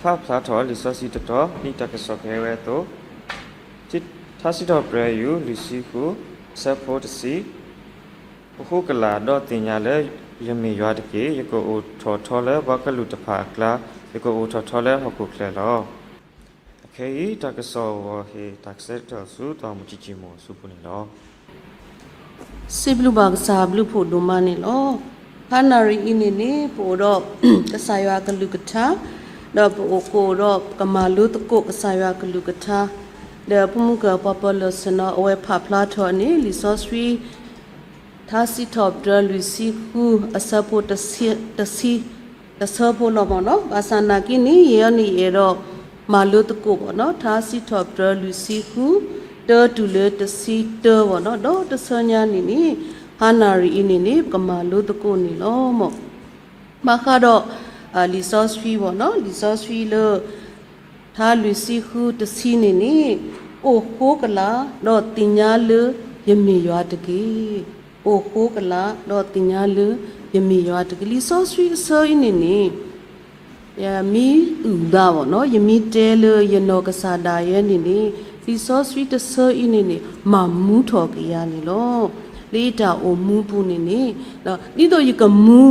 ပကဖးဖျါထီၣ်လံာ်စီဆှံတတီၤ ဒ်တၢ်ကစီၣ်ကဟဲဝဲအသိး, ထါစံးထီၣ်ပတြၢၤ လွံၢ်ဆံဃု အဆၢဖိတဆံ, အိၣ်ဃိကလာ်ဒီးသ့ၣ်ညါလၢ ယမ့ၢ်ယွၤတက့ၢ်. ယကအိၣ်ထီၣ်ထီလၢပှၤကလုာ်တဖၣ်အကျါ, ယကအိၣ်ထီၣ်ထီလၢဟီၣ်ခိၣ်ချၢလီၤ. အခဲအံၤ တၢ်ကစီၣ်အဂီၢ် ဟ့ၣ်တၢ်ကစီၣ်တတီၤ မုၢ်ဆံးဆံးမိၢ်ဆူပူၤန့ၣ်လီၤ. စံးဘျုးဘၣ်ကစၢ်အဘျုးဖှိၣ်ဒိၣ်မးန့ၣ်လီၤ. ဟါနၣ်ရံၣ်အံၤန့ၣ်န့ၣ် ပအိၣ်ဒီး ကစၢ်ယွၤအကလုၢ်ကထါ, ဒီးပအိၣ်ကအိၣ်ဒီး ပကမၤလိသကိးကစၢ်ယွၤအကလုၢ်ကထါ, ဒီးဖိမုၣ်ကၢ်ပှၤပၢၤလီၢ်ဆ့ၣ်နီၤ အဝဲဖးဖျါထီၣ်န့ၣ် လံာ်စီဆှံ ထါစံးထီၣ်ပတြၢၤ လွံၢ်ဆံဃု အဆၢဖိတဆံ, တဆံ, တဆၢဖိလီၤမ့ၢ်နီၤ. ဘၣ်ဆၣ်နာ်က့န့ၣ် ယဲအံၤန့ၣ် ယအဲၣ်ဒိးမၤလိသကိးမ့ၢ်နီၤ, ထါစံးထီၣ်ပတြၢၤ လွံၢ်ဆံဃု တၢတုၤလၢတဆံတၢမ့ၢ်နီၤ, ဒီးတဆၢညါန့ၣ်န့ၣ် ဟါနၣ်ရံၣ်အံၤန့ၣ်န့ၣ် ပကမၤလိသကိးန့ၣ်လီၤမ့ၢ်. ဘၣ်ဃးဒီး လံာ်စီဆှံမ့ၢ်နီၤ, လံာ်စီဆှံလၢ ထါလွံၢ်ဆံဃုတဆံန့ၣ်န့ၣ်, အိၣ်ဃိကလာ် ဒီးသ့ၣ်ညါလၢ ယမ့ၢ်ယွၤတက့ၢ်. အိၣ်ဃိကလာ် ဒီးသ့ၣ်ညါလၢ ယမ့ၢ်ယွၤတက့ၢ်. လံာ်စီဆှံအဆၢအံၤန့ၣ်န့ၣ် ယမ့ၢ်အုၣ်သးမ့ၢ်နီၤ, ယမ့ၢ်တဲလၢယနီၢ်ကစၢ်ဒၣ်ယဲန့ၣ်န့ၣ်, လံာ်စီဆှံတဆၢအံၤန့ၣ်န့ၣ် မၤမူထီၣ်က့ၤယၤန့ၣ်လီၤ. လၢယတၢ်အိၣ်မူပူၤန့ၣ်န့ၣ်, ဒ်သိးယကမူ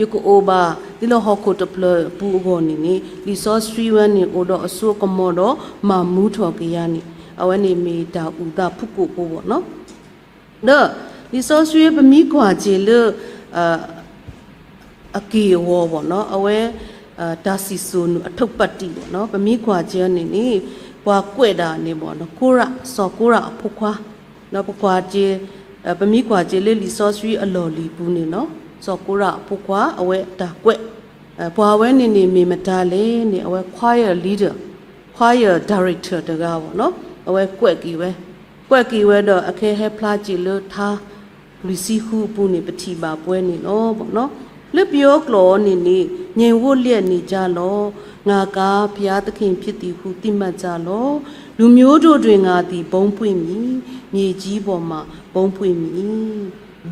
ယကအိၣ်ဘၣ် ဒ်သိးဟီၣ်ခိၣ်တဖျၢၣ်အပူၤအဂီၢ်န့ၣ်န့ၣ်, လံာ်စီဆှံဝဲန့ၣ် အိၣ်ဒီးအစိအကမီၤဒီး မၤမူထီၣ်က့ၤယၤန့ၣ်, အဝဲန့ၣ်မ့ၢ်တၢ်အုၣ်သးဖုၣ်ကိာ်ဖိမ့ၢ်နီၤ. ဒီး လံာ်စီဆှံပမ့ၢ်ကွၢ်က့ၤလၢ အက့ၢ်အဂီၤမ့ၢ်နီၤ, အဝဲ တၢ်စံၣ်စိၤနုာ်အထုပၣ်တံၣ်မ့ၢ်နီၤ, ပမ့ၢ်ကွၢ်က့ၤန့ၣ်န့ၣ်, ပှၤကွဲးဒၣ်န့ၣ်မ့ၢ်နီၤ, ကိရး, စီၤကိရးအဖိခွါ, ဒီးပကွၢ်က့ၤ, ပမ့ၢ်ကွၢ်က့ၤလၢလံာ်စီဆှံအလီၢ်လံၤပူၤန့ၣ်နီၤ, စီၤကိရးအဖိခွါ အဝဲတၢ်ကွဲး, ပှၤဝဲန့ၣ်န့ၣ် မ့ၢ်မတၤလဲၣ်န့ၣ် အဝဲ choir leader, choir director တဂၤမ့ၢ်နီၤ, အဝဲကွဲးက့ၤဝဲ, ကွဲးက့ၤဝဲဒီး အခဲဟဲဖျါက့ၤလၢထါ လွံၢ်ဆံဃုအပူၤန့ၣ် ပထံၣ်ဘၣ်ပှဲၤန့ၣ်လီၤမ့ၢ်နီၤ. လၢပယီၤကျိာ်အံၤန့ၣ်န့ၣ်, ငြိမ်ဝပ်လျက်နေကြလော့, ငါကားဘုရားသခင်ဖြစ်သည်ဟု သိမှတ်ကြလော့, လူမျိုးတို့တွင် ငါသည်ဘုန်းပွင့်မည်, မြေကြီးပေါ်မှာဘုန်းပွင့်မည်.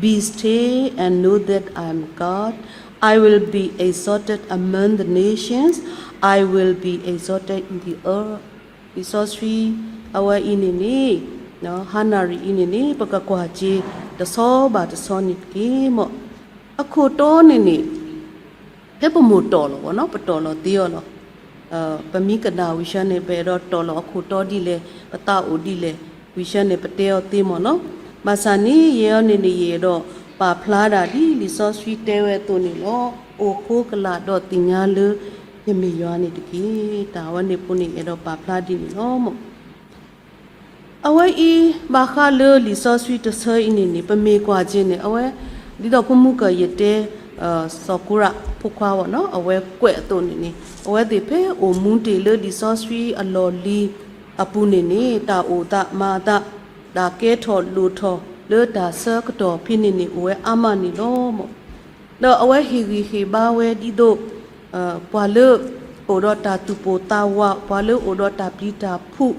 Be still and know that I am God. I will be exalted among the nations. I will be exalted in the earth. လံာ်စီဆှံ အဝဲအံၤန့ၣ်န့ၣ်, ဟါနၣ်ရံၣ်အံၤန့ၣ်န့ၣ် ပကကွၢ်က့ၤ တဆီဘၣ်တဆီန့ၣ်တက့ၢ်မ့ၢ်. အခိၣ်တီန့ၣ်န့ၣ်, ဖဲပမိၢ်တီၢ်လီၤမ့ၢ်နီၤ, ပတီၢ်လီၤသ့အီၤလီၤ. ပမ့ၢ်ကနၣ်ဝံၤဆၢန့ၣ် ပအဲၣ်ဒိးတီၢ်လီၤအခိၣ်တီဒ်လဲၣ်, ပသးအိၣ်ဒ်လဲၣ်, ဝံၤဆၢန့ၣ် ပတဲအီၤသ့မ့ၢ်နီၤ. ဘၣ်ဆၣ်န့ၣ် ယဲအံၤန့ၣ်န့ၣ် ယအဲၣ်ဒိးပာ်ဖျါဒၣ်ဒ်လံာ်စီဆှံတဲဝဲအသိးန့ၣ်လီၤ. အိၣ်ဃိကလာ်ဒီးသ့ၣ်ညါလၢ ယမ့ၢ်ယွၤန့ၣ်တက့ၢ်. တၢ်ဝဲန့ၣ်အဃိန့ၣ် ယအဲၣ်ဒိးပာ်ဖျါဒ်န့ၣ်လီၤမ့ၢ်. အဝဲအံၤ ဘၣ်ဃးလၢလံာ်စီဆှံတဆၢအံၤန့ၣ်န့ၣ် ပမ့ၢ်ကွၢ်က့ၤန့ၣ် အဝဲ ဒ်သိးဖိမုၣ်ကၢ်ယတဲ စီၤကိရးဖိခွါဝဲနီၤ အဝဲကွဲးအသိးန့ၣ်န့ၣ် အဝဲသ့ၣ်ဖဲအိၣ်မူတ့ၢ်လၢလံာ်စီဆှံအလီၢ်လံၤအပူၤန့ၣ်န့ၣ် တၢ်အိၣ်သးမၤသး တၢ်ကဲထီၣ်လိၣ်ထီၣ်လၢတၢ်ဆၢကတီၢ်ဖဲန့ၣ်န့ၣ် အိၣ်ဝဲအါမးန့ၣ်လီၤမး. ဒီးအဝဲဟ့ၣ်ဂံၢ်ဟ့ၣ်ဘါဝဲဒ်သိး ပှၤလၢအိၣ်ဒီးတၢ်သူၣ်ပိၢ်သးဝး ပှၤလၢအိၣ်ဒီးတၢ်ပျံၤတၢ်ဖုး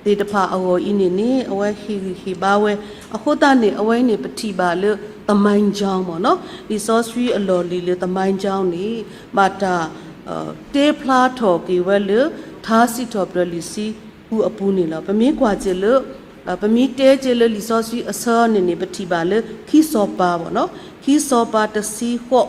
သ့ၣ်တဖၣ်အဂီၢ်အံၤန့ၣ်န့ၣ် အဝဲဟ့ၣ်ဂံၢ်ဟ့ၣ်ဘါဝဲ. အဃိသတးန့ၣ် အဝဲအံၤန့ၣ် ပထံၣ်ဘၣ်လၢ သမိုင်းကြောင်း မ့ၢ်နီၤ လံာ်စီဆှံအလီၢ်လံၤလၢ သမိုင်းကြောင်း န့ၣ် ဘၣ်တၢ် တဲဖျါထီၣ်က့ၤဝဲလၢ ထါစံးထီၣ်ပတြၢၤလွံၢ်ဆံဃုအပူၤန့ၣ်လီၤ. ပမ့ၢ်ကွၢ်က့ၤလၢ ပမ့ၢ်တဲက့ၤလၢလံာ်စီဆှံအဆၢန့ၣ်န့ၣ် ပထံၣ်ဘၣ်လၢ ခံစီၤပၤ မ့ၢ်နီၤ ခံစီၤပၤတဆံဃိး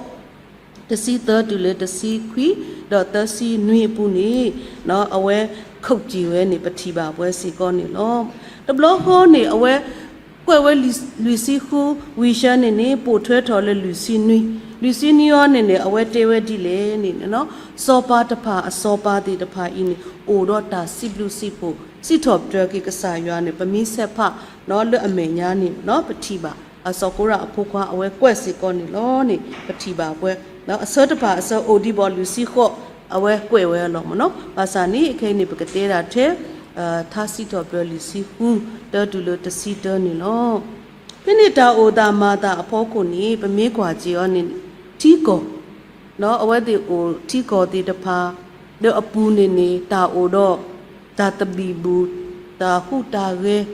တဆံသၢတုၤလၢတဆံခွံ ဒီးသၢဆံနွံအပူၤန့ၣ် အဝဲခုးက့ၤဝဲန့ၣ် ပထံၣ်ဘၣ်ပှဲၤစ့ၢ်ကီးန့ၣ်လီၤ. တဘျီဃီန့ၣ် အဝဲကွဲးဝဲလွံၢ်ဆံဃု ဝံၤဆၢန့ၣ်န့ၣ် ပိာ်ထွဲထီၣ်လၢလွံၢ်ဆံနွံ, လွံၢ်ဆံနွံအံၤန့ၣ်န့ၣ် အဝဲတဲဝဲဒ်လဲၣ်န့ၣ် စီၤပၤတဖၣ်အစီၤပၤသ့ၣ်တဖၣ်အံၤန့ၣ် အိၣ်ဒီးတၢ်စံးဘျုးစံးဖှိၣ် စံးထီၣ်ပတြၢၤက့ၤကစၢ်ယွၤန့ၣ် ပမ့ၢ်ဆဲးဖးလၢအမဲာ်ညါန့ၣ် ပထံၣ်ဘၣ် အစီၤကိရးအဖိခွါ အဝဲကွဲးစ့ၢ်ကီးန့ၣ်လီၤန့ၣ် ပထံၣ်ဘၣ်ပှဲၤ. အဆၢတဖၣ်အဆၢအိၣ်ဒံးဘၣ်လွံၢ်ဆံဃိး အဝဲကွဲးဝဲလီၤမ့ၢ်နီၤ. ဘၣ်ဆၣ်န့ၣ် အခဲအံၤန့ၣ် ပကတဲဒၣ်ထဲ ထါစံးထီၣ်ပတြၢၤလွံၢ်ဆံဃု တၢတုၤလၢတဆံတၢန့ၣ်လီၤ. ဖဲန့ၣ်တၢ်အိၣ်သးမၤသးအဖီခိၣ်န့ၣ် ပမ့ၢ်ကွၢ်က့ၤအီၤန့ၣ် ထံကီၢ် ဒီးအဝဲသ့ၣ်အိၣ်ထံကီၢ်သ့ၣ်တဖၣ် ဒီးအပူၤန့ၣ်န့ၣ် တၢ်အိၣ်ဒီး တၢ်သဘံၣ်ဘုၣ် တၢ်ဟူးတၢ်ဂဲၤ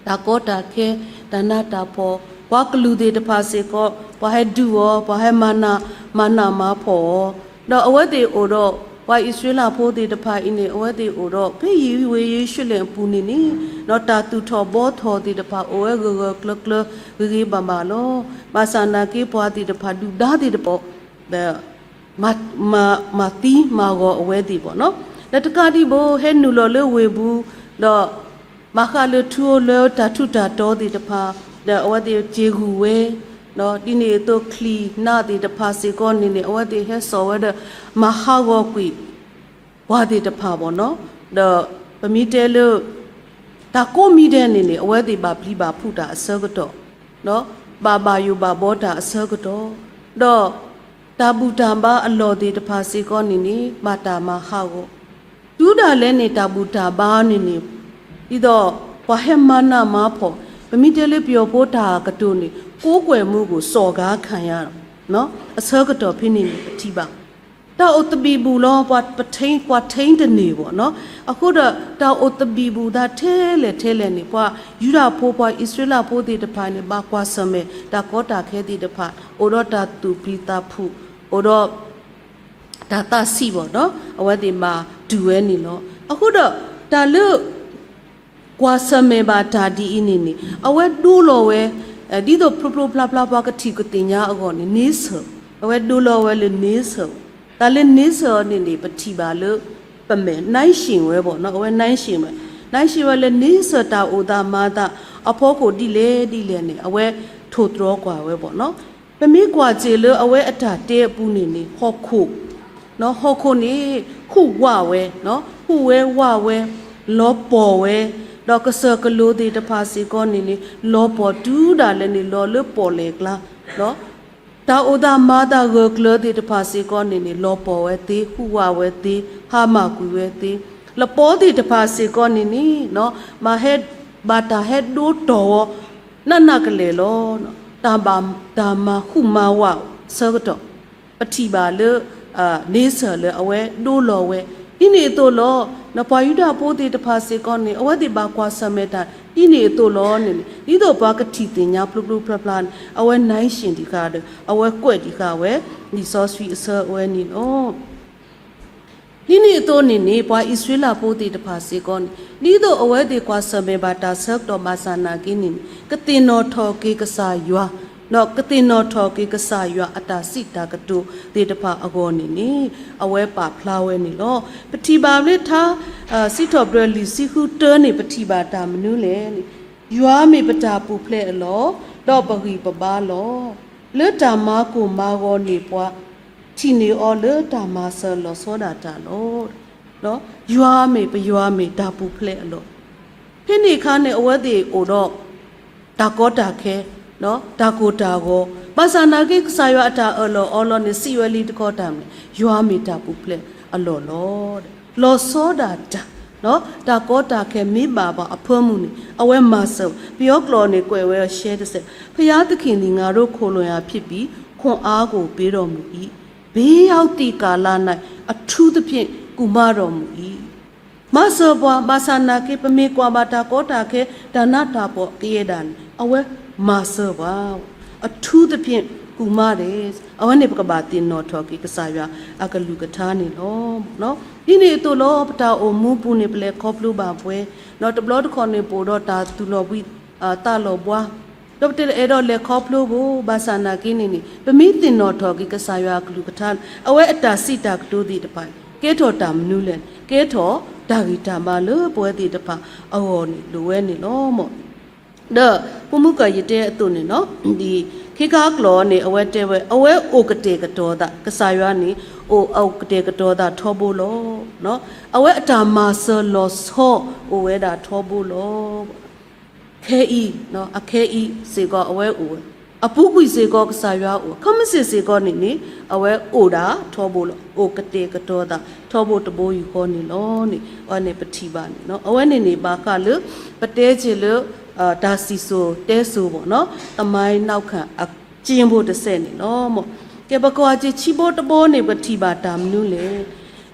တၢ်ကီတၢ်ခဲ တၢ်နးတၢ်ဖှီၣ် ပှၤကလုာ်သ့ၣ်တဖၣ်စ့ၢ်ကီး ပှၤဟဲဒုးအီၤ ပှၤဟဲမၤနး မၤနးမၤဖှီၣ်အီၤ ဒီးအဝဲသ့ၣ်အိၣ်ဒီး ပှၤအံၣ်စရ့လးဖိသ့ၣ်တဖၣ်အံၤန့ၣ် အဝဲသ့ၣ်အိၣ်ဒီး ဖဲယံၤဝ့ၢ်ယရူၤၡလ့ၣ်အပူၤန့ၣ်န့ၣ် ဒီးတၢ်သူၣ်ထီၣ်ဘှီထီၣ်သ့ၣ်တဖၣ် အိၣ်ဝဲဂၢၢ်ဂၢၢ်ကျၢၤကျၢၤ ဂ့ၤဂ့ၤဘၣ်ဘၣ်လီၤ. ဘၣ်ဆၣ်နာ်က့ ပှၤသ့ၣ်တဖၣ် ဒုၣ်ဒါသ့ၣ်တဖၣ် ဒီး မၤ မၤသံမၤဂီၤအဝဲသ့ၣ်ဘၣ်နီၤ. ဒီးတကးဒံးဘၣ် ဟဲနုာ်လီၤလၢဝ့ၢ်ပူၤ ဒီး ဘၣ်ဃးလၢထူဧိၤလၢတၢ်ထူးတၢ်တီၤသ့ၣ်တဖၣ် ဒီးအဝဲသ့ၣ်စ့ၢ်ဂူာ်ဝဲ, ဒ်န့ၣ်အသိး ချံၣ်နးသ့ၣ်တဖၣ်စ့ၢ်ကီးန့ၣ်န့ၣ် အဝဲသ့ၣ်ဟဲစိာ်ဝဲဒီး မၤဟးဂီၤကွံာ် ပှၤသ့ၣ်တဖၣ်ဘၣ်နီၤ. ဒီးပမ့ၢ်တဲလၢ တၢ်ကိးမံၤဒဲးန့ၣ်န့ၣ် အဝဲသ့ၣ်ဘၣ်ပျံၤဘၣ်ဖုးတၢ်အဆၢကတီၢ်, ဘၣ်ဘၣ်ယိၣ်ဘၣ်ဘှီတၢ်အဆၢကတီၢ်, ဒီး တၢ်ဘူၣ်တၢ်ဘါအလီၢ်သ့ၣ်တဖၣ်စ့ၢ်ကီးန့ၣ်န့ၣ် ဘၣ်တၢ်မၤဟးဂီၤ, တုၤဒၣ်လဲာ်န့ၣ် တၢ်ဘူၣ်တၢ်ဘါန့ၣ်န့ၣ် ဒ်သိး ပှၤဟဲမၤနးမၤဖှီၣ်, ပမ့ၢ်တဲလၢပယီၤဖိတၢ်ကတိၤန့ၣ် ကိုးကွယ်မှုကို စော်ကားခံရ အဆၢကတီၢ်ဖဲန့ၣ်န့ၣ် ပထံၣ်ဘၣ် တၢ်အိၣ်သဘံၣ်ဘုၣ်လီၤ, ပှၤထိန်း ပှၤထိန်းတနေဘၣ်နီၤ. အဃိဒီး တၢ်အိၣ်သဘံၣ်ဘုၣ်သးထဲလဲၣ်ထဲလဲၣ်န့ၣ် ပှၤယူဒၤဖိ ပှၤအံၣ်စရ့လးဖိသ့ၣ်တဖၣ်န့ၣ် ဘၣ်ကွၢ်ဆၢၣ်မဲာ် တၢ်ကီတၢ်ခဲသ့ၣ်တဖၣ် အိၣ်ဒီးတၢ်သူၣ်ပျံၤသးဖုး, အိၣ်ဒီး တၢ်သးဆံးဘၣ်နီၤ, အဝဲသ့ၣ်ဘၣ်တူၢ်ဝဲန့ၣ်လီၤ. အဃိဒီး တၢ်လၢ ကွၢ်ဆၢၣ်မဲာ်ဘၣ်တၢ်ဒ်အံၤန့ၣ်န့ၣ် အဝဲဒိလီၤဝဲ ဒ်သိးဖျိဖျိဖျါဖျါပှၤကထံၣ်ကသ့ၣ်ညါအဂီၢ်န့ၣ် န့ဆၢၣ်, အဝဲဒိလီၤဝဲလၢန့ဆၢၣ်, တၢ်လၢန့ဆၢၣ်န့ၣ်န့ၣ် ပထံၣ်ဘၣ်လၢ ပမဲာ် နၢၣ်ရှ့ၣ်ဝဲဘၣ်နီၤ, အဝဲနၢၣ်ရှ့ၣ်ဝဲ, နၢၣ်ရှ့ၣ်ဝဲလၢန့ဆၢၣ်တၢ်အိၣ်သးမၤသး အဖီခိၣ်ဒ်လဲၣ်ဒ်လဲၣ်န့ၣ် အဝဲထိၣ်တြီကွၢ်ဝဲဘၣ်နီၤ. ပမ့ၢ်ကွၢ်စ့ၢ်လၢအဝဲအတၢ်တဲအပူၤန့ၣ်န့ၣ် ဟီၣ်ခိၣ် ဟီၣ်ခိၣ်န့ၣ် ဟူးဝးဝဲ, ဟူးဝဲဝးဝဲ, လီၤပှီၢ်ဝဲ, ဒီးကစၢၢ်ကလိၤသ့ၣ်တဖၣ်စ့ၢ်ကီးန့ၣ်န့ၣ် လီၤပှီၢ်တုၤဒၣ်လဲာ်န့ၣ် လီၤလၢပီၣ်လဲၣ်ကျါ, တၢ်အိၣ်သးမၤသးဂၢၢ်ကျၢၤသ့ၣ်တဖၣ်စ့ၢ်ကီးန့ၣ်န့ၣ် လီၤပှီၢ်ဝဲသ့, ဟူးဝးဝဲသ့, ဟါမၢ်ကွံာ်ဝဲသ့, လပီသ့ၣ်တဖၣ်စ့ၢ်ကီးန့ၣ်န့ၣ် ဘၣ်ဟဲ ဘၣ်တၢ်ဟဲဒိတီၢ်ဝဲ နးနးကလဲာ်လီၤ. တၢ်ဘၣ် တၢ်မၤဟူးမၤဝးအဆၢကတီၢ် ပထံၣ်ဘၣ်လၢ န့ဆၢၣ်လၢအဝဲဒိလီၤဝဲ, ဒ်န့ၣ်အသိးလီၤ. ပှၤယူဒၤဖိသ့ၣ်တဖၣ်စ့ၢ်ကီးန့ၣ် အဝဲသ့ၣ်ဘၣ်ကွၢ်ဆၢၣ်မဲာ်တၢ် ဒ်န့ၣ်အသိးလီၤန့ၣ်န့ၣ် ဒ်သိးပှၤကထံၣ်သ့ၣ်ညါဖျိဖျိဖျါဖျါန့ၣ် အဝဲနၢၣ်ရှ့ၣ်တံၢ်ဃာ်ဒီး အဝဲကွဲးတံၢ်ဃာ်ဝဲ လံာ်စီဆှံအဆၢအဝဲန့ၣ်လီၤ. ဒ်န့ၣ်အသိးန့ၣ်န့ၣ် ပှၤအံၣ်စရ့လးဖိသ့ၣ်တဖၣ်စ့ၢ်ကီးန့ၣ် ဒ်သိးအဝဲသ့ၣ်ကွၢ်ဆၢၣ်မဲာ်ဘၣ်တၢ်ဆၢကတီၢ်ဘၣ်ဆၣ်နာ်က့န့ၣ်န့ၣ် ကသ့ၣ်နီၣ်ထီၣ်က့ၤကစၢ်ယွၤ, ဒီးကသ့ၣ်နီၣ်ထီၣ်က့ၤကစၢ်ယွၤအတၢ်စံးတၢ်ကတိၤသ့ၣ်တဖၣ်အဂီၢ်န့ၣ်န့ၣ် အဝဲပာ်ဖျါဝဲန့ၣ်လီၤ. ပထံၣ်ဘၣ်လၢထါ စံးထီၣ်ပတြၢၤလွံၢ်ဆံဃုတၢန့ၣ် ပထံၣ်ဘၣ်တၢ်မနုၤလဲၣ်န့ၣ် ယွၤမ့ၢ်ပတၢ်ပူၤဖျဲးအလီၢ်, ဒီးပဂံၢ်ပဘါလီၤ. လၢတၢ်မၤကိၢ်မၤဂီၤန့ၢ်ပှၤ ထံၣ်န့ၢ်အီၤလၢတၢ်မၤစၢၤလီၤဆီဒၣ်တၢ်လီၤ. ယွၤမ့ၢ်ပယွၤမ့ၢ်တၢ်ပူၤဖျဲးအလီၢ်, ဖဲန့ၣ်အခါန့ၣ် အဝဲသ့ၣ်အိၣ်ဒီး တၢ်ကီတၢ်ခဲ, တၢ်ကိၢ်တၢ်ဂီၤ, ဘၣ်ဆၣ်နာ်က့ ကစၢ်ယွၤအတၢ်အၢၣ်လီၤအီလီၤန့ၣ် စံးဝဲလံတခီတၢ်မနုၤလဲၣ်, ယွၤမ့ၢ်တၢ်ပူၤဖျဲးအလီၢ်လီၤ. လီၤဆီဒၣ်တၢ်, တၢ်ကီတၢ်ခဲမ့ၢ်ဘၣ်ပှၤအဖၢမုၢ်န့ၣ် အဝဲမၤစၢၤ, ပယီၤကျိာ်န့ၣ် ကွဲးဝဲအီၤရှဲတစဲး, ဘုရားသခင်သည် ငါတို့ခိုလှုံရာဖြစ်ပြီး ခွန်အားကို ပေးတော်မူ၏, ဘေးရောက်သည့်ကာလ၌ အထူးသဖြင့် ကူမတော်မူ၏. မၤစၢၤပှၤ, ဘၣ်ဆၣ်နာ်က့ ပမ့ၢ်ကွၢ်ဘၣ်တၢ်ကီတၢ်ခဲ တၢ်နးတၢ်ဖှီၣ်ကယဲၢ်ဒၣ်န့ၣ် အဝဲမၤစၢၤပှၤ, အထူးသဖြင့် ကူမတယ်, အဝဲန့ၣ်ပကဘၣ်သ့ၣ်နီၣ်ထီၣ်က့ၤကစၢ်ယွၤအကလုၢ်ကထါန့ၣ်လီၤ. ဒ်န့ၣ်အသိးလီၤ ပတၢ်အိၣ်မူပူၤန့ၣ် ပလဲၤခီဖျိဘၣ်ပှဲၤ, ဒီးတဘျီတခီၣ်န့ၣ် ပအိၣ်ဒီးတၢ်သူၣ်လီၤဘှံး သးလီၤဘှါ, ဒီးပတအဲၣ်ဒိးလဲၤခီဖျိဘၣ်, ဘၣ်ဆၣ်နာ်က့န့ၣ်န့ၣ် ပမ့ၢ်သ့ၣ်နီၣ်ထီၣ်က့ၤကစၢ်ယွၤအကလုၢ်ကထါန့ၣ် အဝဲအတၢ်စံးတၢ်ကတိၤသ့ၣ်တဖၣ် ကဲထီၣ်တၢ်မနုၤလဲၣ်, ကဲထီၣ်တၢ်ဂံၢ်တၢ်ဘါလၢပဝဲသ့ၣ်တဖၣ်အဂီၢ်န့ၣ် ဒိၣ်ဝဲန့ၣ်လီၤ. ဒီးပိာ်မုၣ်ကီၢ်ယတဲအသိးန့ၣ်လီၤ, ဒ်ခ့ခါကျိာ်န့ၣ် အဝဲတဲဝဲ အဝဲအိၣ်ကတဲာ်ကတီၤသး, ကစၢ်ယွၤန့ၣ် အိၣ် အိၣ်ကတဲာ်ကတီၤသးထီဘိလီၤ. အဝဲအတၢ်မၤစၢၤလီၤဆီအိၣ်ဝဲဒၣ်ထီဘိလီၤ. ခဲအံၤ, အခဲအံၤစ့ၢ်ကီးအဝဲအိၣ်ဝဲ, အပူၤကွံာ်စ့ၢ်ကီးကစၢ်ယွၤအိၣ်, ခဲမုၢ်ဆ့ၣ်စ့ၢ်ကီးန့ၣ်န့ၣ် အဝဲအိၣ်ဒၣ်ထီဘိလီၤ. အိၣ်ကတဲာ်ကတီၤသးထီဘိတဘိယူၢ်ဃီန့ၣ်လီၤန့ၣ် အဝဲန့ၣ်ပထံၣ်ဘၣ်န့ၣ်လီၤ. အဝဲန့ၣ်န့ၣ် ဘၣ်ဃးလၢ ပတဲက့ၤလၢ တၢ်စံၣ်စိၤတဲစိၤဘၣ်နီၤ, သမိုင်းနောက်ခံအကျဉ်းဘိတစဲးန့ၣ်လီၤ. ကဲ ပကွၢ်က့ၤခံဘိတဘိန့ၣ် ပထံၣ်ဘၣ်တၢ်မနုၤလဲၣ်.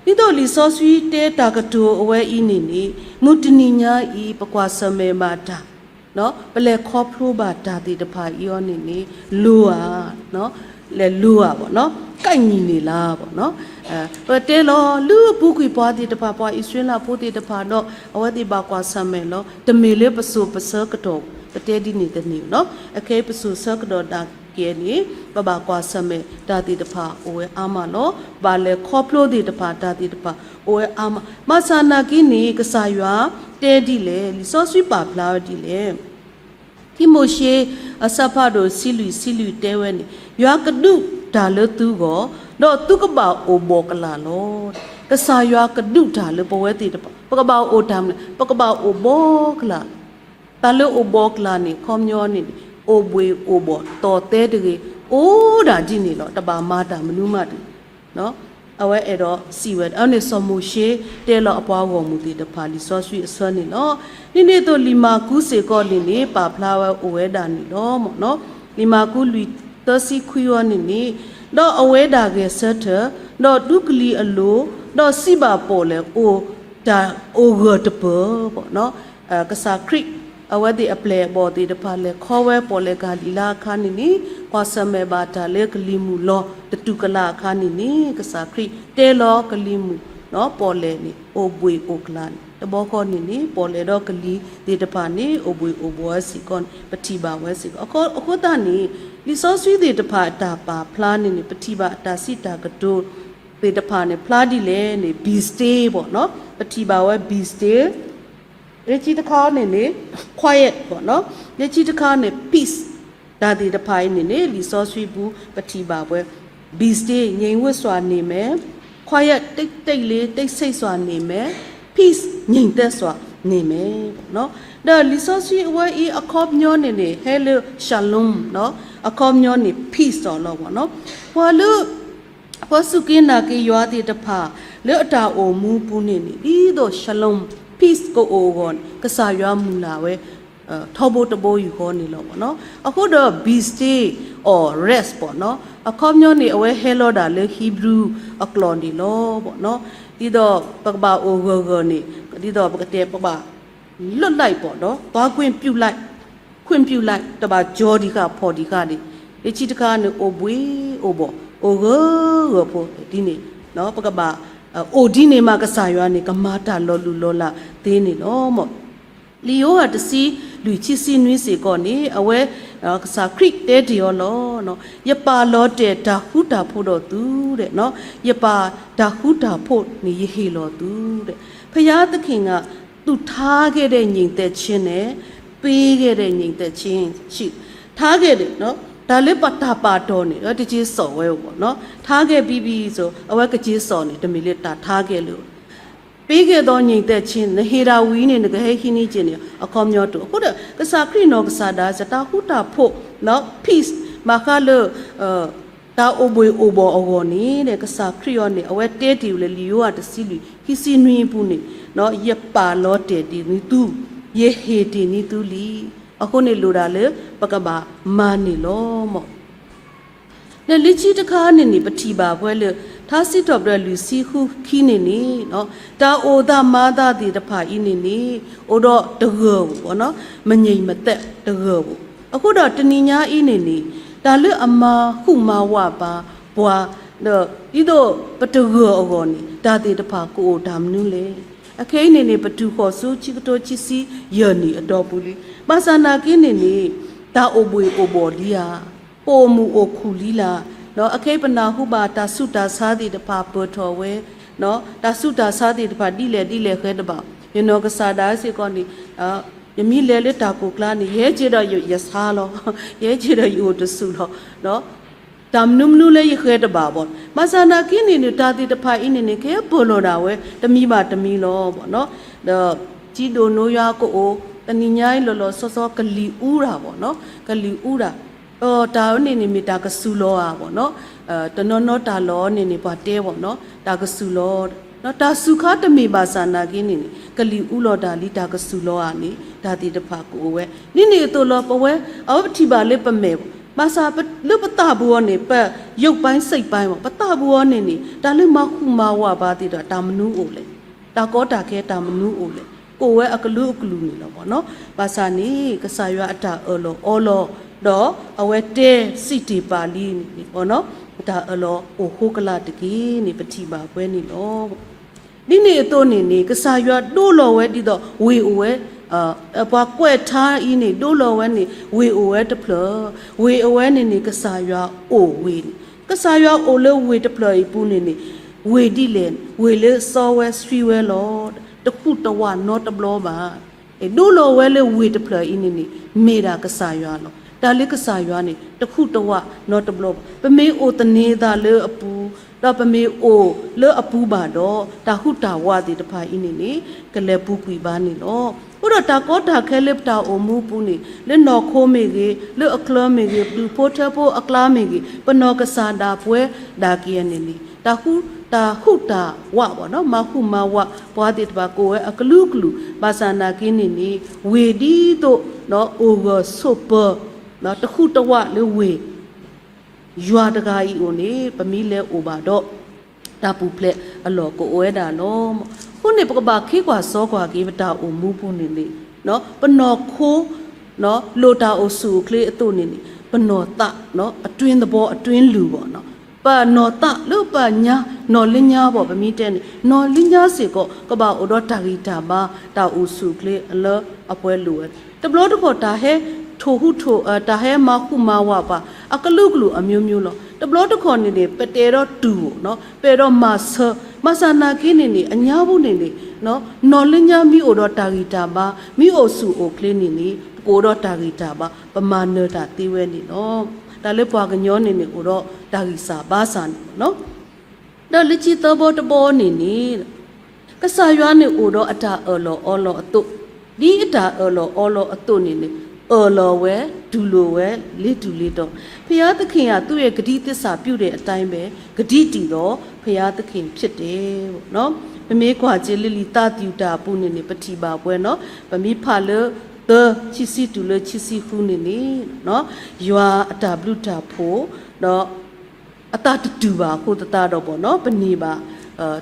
ဒ်သိးလံာ်စီဆှံတဲတၢ်ကတိၤအဝဲအံၤန့ၣ်န့ၣ် မုၢ်တနံၤညါအံၤ ပကွၢ်ဆၢၣ်မဲာ်ဘၣ်တၢ်, ပလဲၤခီဖျိဘၣ်တၢ်သ့ၣ်တဖၣ်အံၤအီၤန့ၣ်န့ၣ် လိၤဧါ, လဲၤလိၤဧါဘၣ်နီၤ. ကဲၣ်နံၤန့ၣ်လၢ်ဘၣ်နီၤ. ပတဲလီၤ လၢအပူၤကွံာ်ပှၤသ့ၣ်တဖၣ် ပှၤအံၣ်စရ့လးဖိသ့ၣ်တဖၣ်ဒီး အဝဲသ့ၣ်ဘၣ်ကွၢ်ဆၢၣ်မဲာ်လီၤ. တမ့ၢ်လၢပစိၤပဆၢကတီၢ် ပတဲဒ်န့ၣ်တန့ၢ်နီၤ. အခဲအံၤပစိၤဆၢကတီၢ်ဒၣ်ကဲန့ၣ် ပဘၣ်ကွၢ်ဆၢၣ်မဲာ်တၢ်သ့ၣ်တဖၣ်အိၣ်ဝဲအါမးလီၤ. ဘၣ်လဲၤခီဖျိသ့ၣ်တဖၣ်တၢ်သ့ၣ်တဖၣ်အိၣ်ဝဲအါမး. ဘၣ်ဆၣ်နာ်က့န့ၣ် ကစၢ်ယွၤတဲဒ်လဲၣ်, လံာ်စီဆှံပာ်ဖျါဝဲဒ်လဲၣ်. ခံမိၤၡ့ အဆၢဖးဒိၣ်ဆံလွံၢ်ဆံလွံၢ်တဲဝဲန့ၣ်, ယွၤကဒုးတၢ်လၢသုဂီၢ်, ဒီးသုကဘၣ်အိၣ်ဘှီၣ်ကလာ်လီၤ. ကစၢ်ယွၤကဒုးတၢ်လၢပဝဲသ့ၣ်တဖၣ်, ပကဘၣ်အိၣ်တၢ်မနုၤလဲၣ်, ပကဘၣ်အိၣ်ဘှီၣ်ကလာ်. တၢ်လၢအိၣ်ဘှီၣ်ကလာ်န့ၣ် အခီပညီန့ၣ် အိၣ်ဘှ့ၣ်အိၣ်ဘှီၣ် တီၢ်သဲတဂ့ၤ, အိၣ်ဒၣ်ဒ်န့ၣ်လီၤ, တဘၣ်မၤတၢ်မနုၤမးတဂ့ၤ. အဝဲအဲၣ်ဒိးစံးဝဲ, အဝဲန့ၣ်စီၤမိၤၡ့ တဲလီၤအပှၤဂီၢ်မုၢ်သ့ၣ်တဖၣ် လံာ်စီဆှံအဆၢန့ၣ်လီၤ. ဒ်န့ၣ်အသိးလံာ်မၢ်ကူးစ့ၢ်ကီးန့ၣ်န့ၣ် ပာ်ဖျါဝဲအိၣ်ဝဲဒၣ်န့ၣ်လီၤ. လံာ်မၢ်ကူးလွံၢ်သၢဆံခွံအံၤန့ၣ်န့ၣ်, ဒီးအဝဲဒၣ်ဂဲၤဆၢထၢၣ်, ဒီးဒူကလံၤအလိၤ, ဒီးစံးဘၣ်ပီၣ်လဲၣ်, အိၣ်တၢ်အိၣ်ဂၢၢ်တပၢၢ်ဘၣ်နီၤ. ကစၢ်ခရံာ် အဝဲသ့ၣ်အပျဲၢ်အဘီၣ်သ့ၣ်တဖၣ်လဲၤခီဝဲပီၣ်လဲၣ်ကၤလံၤလါအခါန့ၣ်န့ၣ်, ကွၢ်ဆၢၣ်မဲာ်ဘၣ်တၢ်လၢကလံၤမုၢ်လီၤတတူၢ်ကလာ်အခါန့ၣ်န့ၣ်, ကစၢ်ခရံာ်တဲလီၤကလံၤမုၢ် ပီၣ်လဲၣ်န့ၣ် အိၣ်ဘှ့ၣ်အိၣ်ကလာ်န့ၣ်, တဘျီဃီန့ၣ်န့ၣ် ပီၣ်လဲၣ်ဒီးကလံၤသ့ၣ်တဖၣ်န့ၣ် အိၣ်ဘှ့ၣ်အိၣ်ဘှီၣ်ဝဲစ့ၢ်ကီးန့ၣ် ပထံၣ်ဘၣ်ဝဲစ့ၢ်ကီး. အဃိသတးန့ၣ် လံာ်စီဆှံသ့ၣ်တဖၣ်အတၢ်ပာ်ဖျါန့ၣ်န့ၣ် ပထံၣ်ဘၣ်အတၢ်စံးတၢ်ကတိၤသ့ၣ်တဖၣ်န့ၣ် ဖျါဒ်လဲၣ်န့ၣ် be still ဘၣ်နီၤ, ပထံၣ်ဘၣ်ဝဲ be still လၢခံတခါန့ၣ်န့ၣ် quiet ဘၣ်နီၤ, လၢခံတခါန့ၣ် peace တၢ်သ့ၣ်တဖၣ်အံၤန့ၣ်န့ၣ် လံာ်စီဆှံပူၤ ပထံၣ်ဘၣ်ဝဲ be still ငြိမ်ဝပ်စွာနေမယ်, quiet တိတ်ဆိတ်စွာနေမယ်, peace ငြိမ်သက်စွာနေမယ် ဘၣ်နီၤ. ဒီးလံာ်စီဆှံအဝဲအံၤအခီပညီန့ၣ်န့ၣ် ဟဲလၢ shalom နီၤ, အခီပညီန့ၣ် peace လီၤဘၣ်နီၤ. ပှၤလၢ ပှၤစူၢ်က့ၤနာ်က့ၤယွၤသ့ၣ်တဖၣ် လၢအတၢ်အိၣ်မူပူၤန့ၣ်န့ၣ် ဒ်သိး shalom, peace ကအိၣ်အဂီၢ်န့ၣ် ကစၢ်ယွၤမုၢ်လၢ်ဝဲ ထီဘိတဘိယူၢ်ဃီန့ၣ်လီၤဘၣ်နီၤ. အဃိဒီး be still or rest ဘၣ်နီၤ, အခီပညီန့ၣ် အဝဲဟဲလီၤဒၣ်လၢ Hebrew အကျိာ်န့ၣ်လီၤဘၣ်နီၤ. ဒ်သိးပကဘၣ်အိၣ်ဂၢၢ်ဂၢၢ်န့ၣ် ဒ်သိးပကတဲပကဘၣ် လွတ်လိုက်ပေါ့နော်, သွားခွင့်ပြုလိုက်, ခွင့်ပြုလိုက်, တဘၣ်ကၠီဒံးဃာ် ဖီၣ်ဒံးဃာ်န့ၣ်, လၢခံတခါန့ၣ် အိၣ်ဘှ့ၣ်အိၣ်ဘှီၣ်, အိၣ်ဂၢၢ်ဂၢၢ်ဖိဒ်န့ၣ်, ပကဘၣ် အိၣ်ဒ်န့ၣ်မး ကစၢ်ယွၤန့ၣ် ကမၤတၢ်လီၤလုၢ်လီၤလးသ့န့ၣ်လီၤ. လံာ်ယိၤဟၣ်တဆံလွံၢ်ဆံဆံနွံစ့ၢ်ကီးန့ၣ် အဝဲ ကစၢ်ခရံာ်တဲတ့ၢ်အီၤလီၤ. ယပာ်လီၤတဲာ်တၢ်ဃူတၢ်ဖိးဒီးသု, ယပာ်တၢ်ဃူတၢ်ဖိးန့ၣ် ယဟ့ၣ်လီၤသု, ဘုရားသခင်က သူထားခဲ့တဲ့ ငြိမ်သက်ခြင်းနဲ့ ပေးခဲ့တဲ့ ငြိမ်သက်ခြင်းရှိ, ထားခဲ့တယ်, တၢ်လၢပတၢ်ပာ်တီၢ်န့ၣ် တက့ၤစိာ်ဝဲအဂီၢ်, ထားခဲ့ပြီးပြီဆို အဝဲကက့ၤစိာ်န့ၣ် တမ့ၢ်လၢတၢ်ထားခဲ့လၢ ပေးခဲ့သော ငြိမ်သက်ခြင်း နဟ့ၣ်ဒၣ်ဝံၤန့ၣ် နကဟဲဟံးန့ၢ်က့ၤန့ၣ် အခီပညီတအိၣ်. အဃိဒီး ကစၢ်ခရံာ်နီၢ်ကစၢ်ဒၣ်စ့ၢ် တၢ်ဃူတၢ်ဖိး, peace ဘၣ်ဃးလၢ တၢ်အိၣ်ဘှ့ၣ်အိၣ်ဘှီၣ်အဂီၢ်န့ၣ် ကစၢ်ခရံာ်အံၤန့ၣ် အဝဲတဲတ့ၢ်ဝဲလၢ လံာ်ယိၤဟၣ်တဆံလွံၢ် ခံဆံနွံအပူၤန့ၣ်, ယပာ်လီၤတဲာ်တ့ၢ်န့ၢ်သု, ယဟ့ၣ်တ့ၢ်န့ၢ်သုလံ. အဃိန့ၣ်လိၣ်ဒၣ်လၢ ပကဘၣ်မၤန့ၢ်လီၤမၢ်. လၢလံာ်ဆံတခါန့ၣ်န့ၣ် ပထံၣ်ဘၣ်ပှဲၤလၢ ထါစံးထီၣ်ပတြၢၤလွံၢ်ဆံဃုခံန့ၣ်န့ၣ်, တၢ်အိၣ်သးမၤသးသ့ၣ်တဖၣ်အံၤန့ၣ်န့ၣ် အိၣ်ဒီးတဂၢၢ်ဧိၤ, မငြိမ်မသက် တဂၢၢ်ဧိၤ. အဃိဒီးတနံၤညါအံၤန့ၣ်န့ၣ် တၢ်လၢအမၤဟူးမၤဝးဘၣ်ပှၤ, ဒီးဒ်သိးပတဂၢၢ်အဂီၢ်န့ၣ် တၢ်သ့ၣ်တဖၣ်ကအိၣ်တၢ်မနုၤလဲၣ်. အခဲအံၤန့ၣ်န့ၣ် ပတုၤဃီၤဆူခံကထိခံဆံယဲၢ်နံၣ်အတီၢ်ပူၤလံ. ဘၣ်ဆၣ်နာ်က့န့ၣ်န့ၣ် တၢ်အိၣ်ဘှ့ၣ်အိၣ်ဘှီၣ်လံဧါ, ပအိၣ်မုာ်အိၣ်ခုၣ်လံလၢ, အခဲအံၤပနၢ်ဟူဘၣ်တၢ်ဆူးတၢ်ဆါသ့ၣ်တဖၣ်ပၢၢ်ထီၣ်ဝဲ, တၢ်ဆူးတၢ်ဆါသ့ၣ်တဖၣ်ဒ်လဲၣ်ဒ်လဲၣ်ဃဲတဘၣ်, ယနီၢ်ကစၢ်ဒၣ်စ့ၢ်ကီးန့ၣ် ယမ့ၢ်လဲၤလၢတၢ်ကိၢ်ကျါန့ၣ် ယဟဲက့ၤဒီးယဆါလီၤ, ယဟဲက့ၤဒီးယအိၣ်တဆူၣ်လီၤ. တၢ်မနုၤမနုၤလၢယဃဲတဘၣ်ဘၣ်. ဘၣ်ဆၣ်နာ်က့န့ၣ်န့ၣ် တၢ်သ့ၣ်တဖၣ်အံၤန့ၣ်န့ၣ် ကဟဲပၢၢ်လီၤဒၣ်ဝဲ တမံၤဘၣ်တမံၤလီၤ. ဒီး ကံဒိၣ်နိယွၤကအိၣ်, တနံၤညါအံၤလီၤလီၤဆီဆီ ကလံၤအူတၢ်ဘၣ်, ကလံၤအူတၢ်, တၢ်န့ၣ်န့ၣ်မ့ၢ်တၢ်ကစူၤလီၤဧါဘၣ်. တနီၤနီၤတၢ်လီၢ်န့ၣ်န့ၣ် ပှၤတဲဘၣ်, တၢ်ကစူၤလီၤ, တၢ်စူၤခါတမ့ၢ်ဘၣ်ဆၣ်နာ်က့န့ၣ်န့ၣ် ကလံၤအူလီၤတၢ်လံ တၢ်ကစူၤလီၤဧါန့ၣ် တၢ်သ့ၣ်တဖၣ်ကအိၣ်ဝဲ. ဒ်န့ၣ်အသိးလီၤ ပဝဲ အဝဲပထံၣ်ဘၣ်လၢပမဲာ်ဘၣ်, ဘၣ်ဆၣ်လၢပသးပူၤအီၤန့ၣ် ပရုပ်ပိုင်းစိတ်ပိုင်းဘၣ်, ပသးပူၤအီၤန့ၣ်န့ၣ် တၢ်လၢမၤဟူးမၤဝးဘၣ်သ့ၣ်ဒီး တၢ်မနုၤအိၣ်လဲၣ်, တၢ်ကီတၢ်ခဲတၢ်မနုၤအိၣ်လဲၣ်, ကအိၣ်ဝဲအကလုာ်ကလုာ်န့ၣ်လီၤဘၣ်. ဘၣ်ဆၣ်န့ၣ် ကစၢ်ယွၤအတၢ်အၢၣ်လီၤအီလီၤ ဒီးအဝဲတဲစံးတ့ၢ်ပာ်လံန့ၣ်ဘၣ် တၢ်အၢၣ်လီၤအိၣ်ဃိကလာ်တက့ၢ်န့ၣ် ပထံၣ်ဘၣ်ပှဲၤန့ၣ်လီၤ. ဒ်န့ၣ်အသိးန့ၣ်န့ၣ် ကစၢ်ယွၤဒိလီၤဝဲဒ်သိး ဝ့ၢ်အိၣ်ဝဲ, ပှၤကွဲးထါအံၤန့ၣ် ဒိလီၤဝဲန့ၣ် ဝ့ၢ်အိၣ်ဝဲတဖျၢၣ်, ဝ့ၢ်အိၣ်ဝဲန့ၣ်န့ၣ် ကစၢ်ယွၤအိၣ်ဝ့ၢ်န့ၣ်, ကစၢ်ယွၤအိၣ်လၢဝ့ၢ်တဖျၢၣ်အံၤပူၤန့ၣ်န့ၣ် ဝ့ၢ်ဒ်လဲၣ်, ဝ့ၢ်လၢစီဝဲဆှံဝဲလီၤ. တဟူးတဝးနီတဘျီဘၣ်. ဒိလီၤဝဲလၢဝ့ၢ်တဖျၢၣ်အံၤန့ၣ်န့ၣ် မ့ၢ်ဒၣ်ကစၢ်ယွၤလီၤ. တၢ်လၢကစၢ်ယွၤန့ၣ် တဟူးတဝးနီတဘျီဘၣ်. ပမ့ၢ်အိၣ်သန့ၤသးလၢအပူၤ, ဒီးပမ့ၢ်အိၣ်လၢအပူၤဘၣ်ဒီး တၢ်ဟူးတၢ်ဝးသ့ၣ်တဖၣ်အံၤန့ၣ်န့ၣ် ကလဲၤပူၤကွံာ်ဘၣ်န့ၣ်လီၤ. အဃိဒီးတၢ်ကီတၢ်ခဲလၢပတၢ်အိၣ်မူပူၤန့ၣ် လၢနီၢ်ခိမ့ၢ်ဂ့ၤ, လၢအချၢမ့ၢ်ဂ့ၤ, ဒူၣ်ဖိထၢဖိအကျါမ့ၢ်ဂ့ၤ, ပနီၢ်ကစၢ်ဒၣ်ပှဲၤဒၣ်က့ၤန့ၣ်န့ၣ် တၢ်ဟူး, တၢ်ဟူးတၢ်ဝးဘၣ်နီၤ, မၤဟူးမၤဝးပှၤသ့ၣ်တဖၣ်ကအိၣ်ဝဲအကလုာ်ကလုာ်, ဘၣ်ဆၣ်နာ်က့န့ၣ်န့ၣ် ဝ့ၢ်ဒ်သိး အိၣ်ဂၢၢ်ဆိးပၢၤ တဟူးတဝးလၢဝ့ၢ် ယွၤတဂၤအံၤအိၣ်န့ၣ် ပမ့ၢ်လဲၤအိၣ်ဘၣ်ဒီး တၢ်ပူၤဖျဲးအလီၢ်ကအိၣ်ဝဲဒၣ်လီၤ. အဃိန့ၣ် ပကဘၣ်ခ့ကွၢ်စီကွၢ်က့ၤ ပတၢ်အိၣ်မူပူၤန့ၣ်န့ၣ် ပနီၢ်ခိ လိၣ်တၢ်အိၣ်ဆူၣ်အိၣ်ချ့အသိးန့ၣ်န့ၣ် ပနီၢ်သး အတွင်းသဘော အတွင်းလူ ဘၣ်နီၤ, ပနီၢ်သးလၢပညါ နီၢ်လၢညါဘၣ် ပမ့ၢ်တဲန့ၣ် နီၢ်လၢညါစ့ၢ်ကီး ကဘၣ်အိၣ်ဒီးတၢ်ဂံၢ်တၢ်ဘါ တၢ်အိၣ်ဆူၣ်အိၣ်ချ့လၢအပှဲၤလိာ်ဝဲ, တဘျီတခီၣ် တၢ်ဟဲထိၣ်ဟူးထိၣ်, တၢ်ဟဲမၤဟူးမၤဝးပှၤ အကလုာ်ကလုာ်အမျိုးမျိုးလီၤ. တဘျီတခီၣ်န့ၣ်န့ၣ် ပတအဲၣ်ဒိးတူၢ်ဘၣ်, ပအဲၣ်ဒိးမၤဆၢ, ဘၣ်ဆၣ်နာ်က့န့ၣ်န့ၣ် အညါပူၤန့ၣ်န့ၣ် နီၢ်လၢညါမ့ၢ်အိၣ်ဒီးတၢ်ဂံၢ်တၢ်ဘါ မ့ၢ်အိၣ်ဆူၣ်အိၣ်ချ့န့ၣ်န့ၣ် ပကအိၣ်ဒီးတၢ်ဂံၢ်တၢ်ဘါ ပမၤနၢၤတၢ်သ့ဝဲန့ၣ်လီၤ. တၢ်လၢပှၤကညီန့ၣ်န့ၣ် အိၣ်ဒီးတၢ်ဂံၢ်စၢ်ဘါစၢ်န့ၣ်လီၤ. ဒီးလၢခံသၢဘီတဘီန့ၣ်န့ၣ် ကစၢ်ယွၤန့ၣ်အိၣ်ဒီးအတၢ်အၢၣ်လီၤအီလီၤအသိး, ဒ်အတၢ်အၢၣ်လီၤအီလီၤအသိးန့ၣ်န့ၣ် အၢၣ်လီၤဝဲ တူၢ်လိာ်ဝဲ လ့ၤတူၢ်လ့ၤတီၤ, ဘုရားသခင် သူ့ရဲ့ကတိသစ္စာပြုတဲ့အတိုင်းပဲ ကတိတည်သောဘုရားသခင်ဖြစ်တယ်. ပမ့ၢ်ကွၢ်က့ၤလၢလံာ်သးသယုၢ်တၢ်အပူၤန့ၣ်န့ၣ် ပထံၣ်ဘၣ်ပှဲၤနီၤ, ပမ့ၢ်ဖးလၢ သၢ ခံဆံတုၤလၢခံဆံဃုန့ၣ်န့ၣ် ယွၤအတၢ်ဘျုးတၢ်ဖှိၣ် ဒီး အသးတတူာ်ဘၣ်အဃိသတးဒီးဘၣ်နီၤ ပန့ၢ်ဘၣ်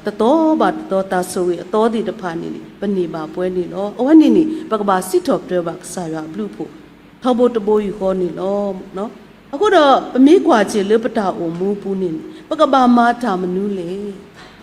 တသီဘၣ်တသီ တၢ်ဆိၣ်ဂ့ၤအသီသ့ၣ်တဖၣ်န့ၣ်န့ၣ် ပန့ၢ်ဘၣ်ပှဲၤန့ၣ်လီၤ. အဝဲန့ၣ်န့ၣ် ပကဘၣ်စံးထီၣ်ပတြၢၤဘၣ်ကစၢ်ယွၤအဘျုးအဖှိၣ် ထီဘိတဘိယူၢ်ဃီန့ၣ်လီၤ. အဃိဒီး ပမ့ၢ်ကွၢ်က့ၤလၢပတၢ်အိၣ်မူပူၤန့ၣ်န့ၣ် ပကဘၣ်မၤတၢ်မနုၤလဲၣ်.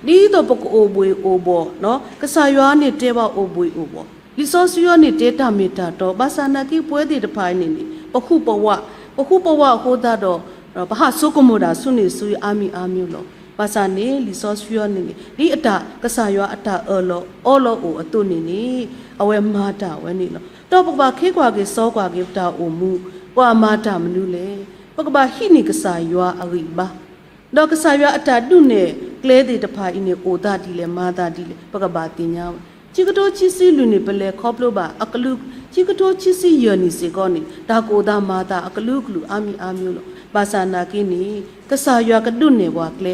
ဒ်သိးပကအိၣ်ဘှ့ၣ်အိၣ်ဘှီၣ်, ကစၢ်ယွၤန့ၣ်တဲဘၣ်အိၣ်ဘှ့ၣ်အိၣ်ဘှီၣ်, လံာ်စီဆှံအံၤန့ၣ်တဲတၢ်မ့ၢ်တၢ်တီ, ဘၣ်ဆၣ်နာ်က့ပဝဲသ့ၣ်တဖၣ်အံၤန့ၣ်န့ၣ် ပဟူးပဝး, ပဟူးပဝးအဃိသတးဒီး ပဟးဆိကမိၣ်တၢ်ဆူန့ၣ်ဆူအံၤအါမံၤအါမံၤလီၤ. ဘၣ်ဆၣ်န့ၣ် လံာ်စီဆှံအံၤန့ၣ်န့ၣ် ဒ်အတၢ်ကစၢ်ယွၤအတၢ်အၢၣ်လီၤအီလီၤအိၣ်အသိးန့ၣ်န့ၣ် အဝဲမၤတၢ်ဝဲန့ၣ်လီၤ. ဒီးပကဘၣ်ခ့ကွၢ်က့ၤစီကွၢ်က့ၤပတၢ်အိၣ်မူ, ပှၤမၤတၢ်မနုၤလဲၣ်. ပကဘၣ်ဟံးန့ၢ်ကစၢ်ယွၤအဂံၢ်ဘါ ဒီးကစၢ်ယွၤအတၢ်ဒုးနဲၣ်ကျဲသ့ၣ်တဖၣ်အံၤန့ၣ် အိၣ်သးဒ်လဲၣ် မၤသးဒ်လဲၣ် ပကဘၣ်သ့ၣ်ညါဝဲ. ခံကထိခံဆံလွံၢ်န့ၣ် ပလဲၤခီဖျိဘၣ်အကလုာ်, ခံကထိခံဆံယဲၢ်နံၣ်စ့ၢ်ကီးန့ၣ် တၢ်ကအိၣ်သးမၤသးအကလုာ်ကလုာ်အါမံၤအါမံၤလီၤ. ဘၣ်ဆၣ်နာ်က့န့ၣ် ကစၢ်ယွၤကဒုးနဲၣ်ပှၤကျဲ,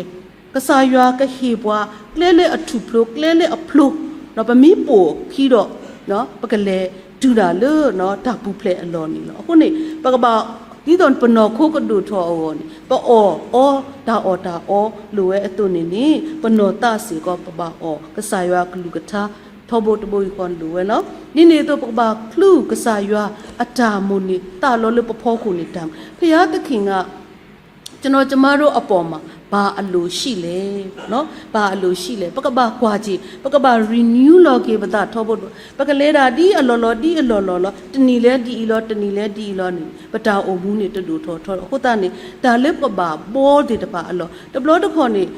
ကစၢ်ယွၤကဟ့ၣ်ပှၤကျဲလၢအထူၣ်ဖျိ, ကျဲလၢအဖျိ, ဒီးပမ့ၢ်ပိာ်အခံဒီး ပကလဲၤတုၤဒၣ်လၢတၢ်ပူၤဖျဲးအလီၢ်န့ၣ်လီၤ. အဃိန့ၣ် ပကဘၣ် ဒ်သိးပနီၢ်ခိကဒိၣ်ထီၣ်အဂီၢ်န့ၣ် ပအီၣ်အီတၢ်အီၣ်တၢ်အီလိၣ်ဝဲအသိးန့ၣ်န့ၣ် ပနီၢ်သးစ့ၢ်ကီး ပဘၣ်အီၣ်ကစၢ်ယွၤကလုၢ်ကထါ ထီဘိတဘိယူၢ်ဃီလိၣ်ဝဲလီၤ. ဒ်န့ၣ်အသိး ပကဘၣ်ချုးကစၢ်ယွၤအတၢ်မိၣ်န့ၢ်သးလီလၢပဖီခိၣ်န့ၣ်တၢ်, ဘုရားသခင်က ကျွန်တော် ကျွန်မတို့အပေါ်မှာ ဘာအလိုရှိလဲ, ဘာအလိုရှိလဲ, ပကဘၣ်ကွၢ်က့ၤ ပကဘၣ် renew လီၤက့ၤပသးထီဘိတဘိ, ပကလဲၤဒၣ်ဒ်အလီၢ်လီၤ ဒ်အလီၢ်လီၤလီၤ, တနံၤလဲၤဒ်အံၤလီၤ တနံၤလဲၤဒ်အံၤလီၤန့ၣ် ပတၢ်အိၣ်မူန့ၣ်တဒိၣ်ထီၣ်ထီ, အဃိသတးန့ၣ် တၢ်လၢပကဘၣ်ဘှီသ့ၣ်တဖၣ်အလီၢ် တဘျီတခီၣ်န့ၣ်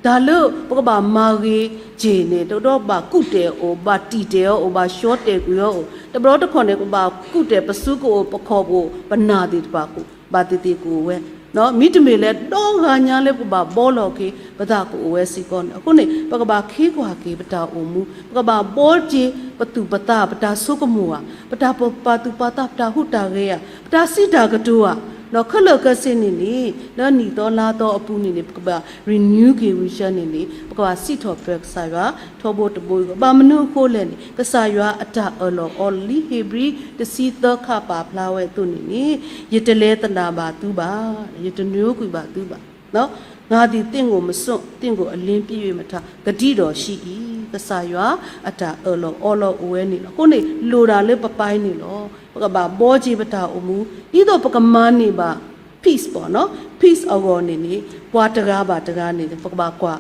တၢ်လၢပကဘၣ်မၤဂ့ၤက့ၤန့ၣ် တဘျီဘၣ်ကူၣ်တဲာ်အီၤ ဘၣ်တံာ်တဲာ်အီၤ ဘၣ်ဆှီတဲာ်ကွံာ်အီၤ, တဘျီတခီၣ်န့ၣ် ပဘၣ်ကူၣ်တဲာ်ပစုကအိၣ် ပခီၣ်ကအိၣ် ပနၢ်သ့ၣ်တဖၣ်ကအိၣ် ဘၣ်သ့ၣ်သ့ၣ်ကအိၣ်ဝဲ, မ့တမ့ၢ်လၢဒီဂၤညါလၢပဘၣ်ဘှီလီၤက့ၤ ပသးကအိၣ်ဝဲစ့ၢ်ကီးန့ၣ်, အဃိန့ၣ် ပကဘၣ်ခ့ကွၢ်က့ၤပတၢ်အိၣ်မူ, ပကဘၣ်ဘှီက့ၤပသူၣ်ပသး ပတၢ်ဆိကမိၣ်ဧါ, ပတၢ်ပာ်သူၣ်ပာ်သး ပတၢ်ဟူးတၢ်ဂဲၤဧါ, ပတၢ်စံးတၢ်ကတိၤဧါ, ခဲလၢာ်ခဲဆ့န့ၣ်န့ၣ် လၢနံၣ်သီလါသီအပူၤန့ၣ်န့ၣ် ပကဘၣ် renew က့ၤ reset န့ၣ်န့ၣ် ပကဘၣ်စံးထီၣ်ပတြၢၤကစၢ်ယွၤ ထီဘိတဘိယူၢ်ဃီ, ဘၣ်မနုၤအဃိလဲၣ်န့ၣ် ကစၢ်ယွၤအတၢ်အၢၣ်လီၤအီလီၤ လံာ်ဧ့ၤဘြံၤ တဆံသၢ ခါပာ်ဖျါဝဲအသိးန့ၣ်န့ၣ် ယတလဲသနာ်ဘၣ်သုဘၣ်, ယတနုာ်ကွံာ်ဘၣ်သုဘၣ်, ငါသည်သင့်ကိုမစွန့်, သင့်ကိုအလင်းပစ်၍မထား, ကတိတော်ရှိ၏, ကစၢ်ယွၤအတၢ်အၢၣ်လီၤအီလီၤအိၣ်ဝဲန့ၣ်လီၤ. အဃိန့ၣ် လိၣ်ဒၣ်လၢပပၢ်န့ၣ်လီၤ. ပကဘၣ်ဘှီက့ၤပတၢ်အိၣ်မူ ဒ်သိးပကမၤန့ၢ်ဘၣ် peace ပေါ့နော်, peace အဂီၢ်န့ၣ်န့ၣ် ပှၤတဂၤဘၣ်တဂၤန့ၣ် ပကဘၣ်ကွၢ်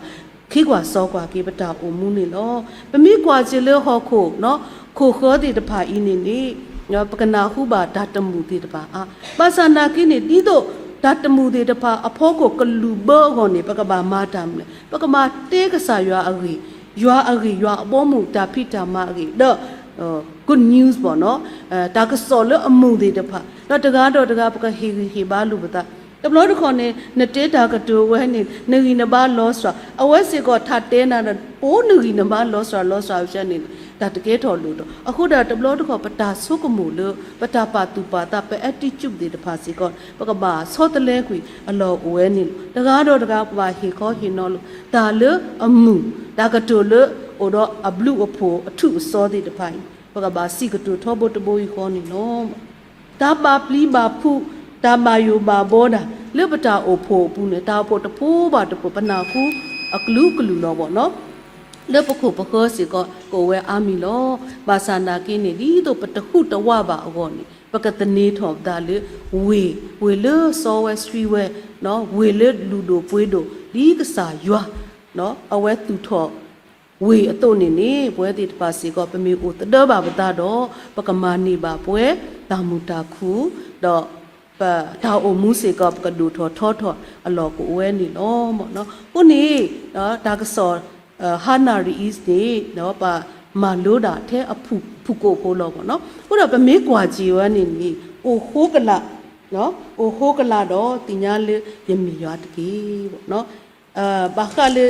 ခံကွၢ်စီကွၢ်က့ၤပတၢ်အိၣ်မူန့ၣ်လီၤ. ပမ့ၢ်ကွၢ်က့ၤလၢဟီၣ်ခိၣ် ခိၣ်ဃၢၤသ့ၣ်တဖၣ်အံၤန့ၣ်န့ၣ် ပကနၢ်ဟူဘၣ်တၢ်တမုာ်သ့ၣ်တဖၣ်အါ, ဘၣ်ဆၣ်နာ်က့န့ၣ် ဒ်သိးတၢ်တမုာ်သ့ၣ်တဖၣ်အဖီခိၣ်ကလုၢ်ဘၢအဂီၢ်န့ၣ် ပကဘၣ်မၤတၢ်မနုၤလဲၣ်, ပကမၤတ့ကစၢ်ယွၤအဂ့ၢ်, ယွၤအဂ့ၢ်, ယွၤအဘီအမုၢ်တၢ်ဖံးတၢ်မၤအဂ့ၢ်, ဒီး good news ပေါ့နော်, တၢ်ကစီၣ်လၢအမုာ်သ့ၣ်တဖၣ်, ဒီးတဂၤဒီးတဂၤ ပကဟ့ၣ်ဂံၢ်ဟ့ၣ်ဘါလိာ်ပသး, တဘျီတခီၣ်န့ၣ် နတဲတၢ်ကတိၤဝဲန့ၣ် နဂံၢ်နဘါလီၤစှၤ, အဝဲစ့ၢ်ကီးထးတဲနၤဒီး ပိာ်နဂံၢ်နဘါလီၤစှၤလီၤစှၤအဆၢန့ၣ် တၢ်တကဲထီၣ်လိာ်ဒီး အဃိဒီးတဘျီတခီၣ် ပတၢ်ဆိကမိၣ်လၢ ပတၢ်ပာ်သူၣ်ပာ်သး ပ attitude သ့ၣ်တဖၣ်စ့ၢ်ကီး ပကဘၣ်ဆီတလဲကွံာ်အလီၢ်အိၣ်ဝဲန့ၣ်လီၤ. တဂၤဒီးတဂၤ ပဘၣ်ဟ့ၣ်ခီဟ့ၣ်နီၤလိာ် တၢ်လၢအမုာ်, တၢ်ကတိၤလၢအိၣ်ဒီးအဘျုးအဖှိၣ်အထူးအစီသ့ၣ်တဖၣ်အံၤ ပကဘၣ်စံးကတိၤထီဘိတဘိအံၤဃီန့ၣ်လီၤ. တၢ်ဘၣ်ပျံၤဘၣ်ဖုး, တၢ်ဘၣ်ယိၣ်ဘၣ်ဘီဒၣ် လၢပတၢ်အိၣ်ဖှိၣ်အပူၤန့ၣ် တၢ်အိၣ်ဖှိၣ်တဖိဘၣ်တဖိ ပနၢ်ဟူအကလုာ်ကလုာ်လီၤ ပေါ့နော်. လၢပခိၣ်ပဃၢၤစ့ၢ်ကီး ကအိၣ်ဝဲအါမံၤလီၤ. ဘၣ်ဆၣ်နာ်က့န့ၣ် ဒ်သိးပတဟူးတဝးဘၣ်အဂီၢ်န့ၣ် ပကသန့ၤထီၣ်ပသးလၢ ဝ့ၢ်, ဝ့ၢ်လၢစီဝဲဆှံဝဲ, ဝ့ၢ်လၢလူၤဒိၣ်ပှ့ၤဒိၣ် ဒ်ကစၢ်ယွၤ အဝဲသူၣ်ထီၣ် ဝ့ၢ်အသိးန့ၣ်န့ၣ် ပဝဲသ့ၣ်တဖၣ်စ့ၢ်ကီး ပမ့ၢ်အိၣ်သဒၢဘၣ်ပသးဒီး ပကမၤန့ၢ်ဘၣ်ပဝဲ တၢ်မုာ်တၢ်ခုၣ်, ဒီးပတၢ်အိၣ်မူစ့ၢ်ကီး ပကဒိၣ်ထီၣ်ထီထီၣ်အလီၢ်ကအိၣ်ဝဲန့ၣ်လီၤ. အဃိန့ၣ် တၢ်ကစီၣ် Hannah Reeves န့ၣ် ပမၤလိဒၣ်ထဲအဖုၣ်ကိာ်ဖိလီၤ ပေါ့နော်. အဃိဒီးပမ့ၢ်ကွၢ်က့ၤဝဲန့ၣ်န့ၣ် အိၣ်ဃိကလာ်, အိၣ်ဃိကလာ်ဒီးသ့ၣ်ညါလၢယမ့ၢ်ယွၤတက့ၢ် ပေါ့နော်. ဘၣ်ဃးလၢ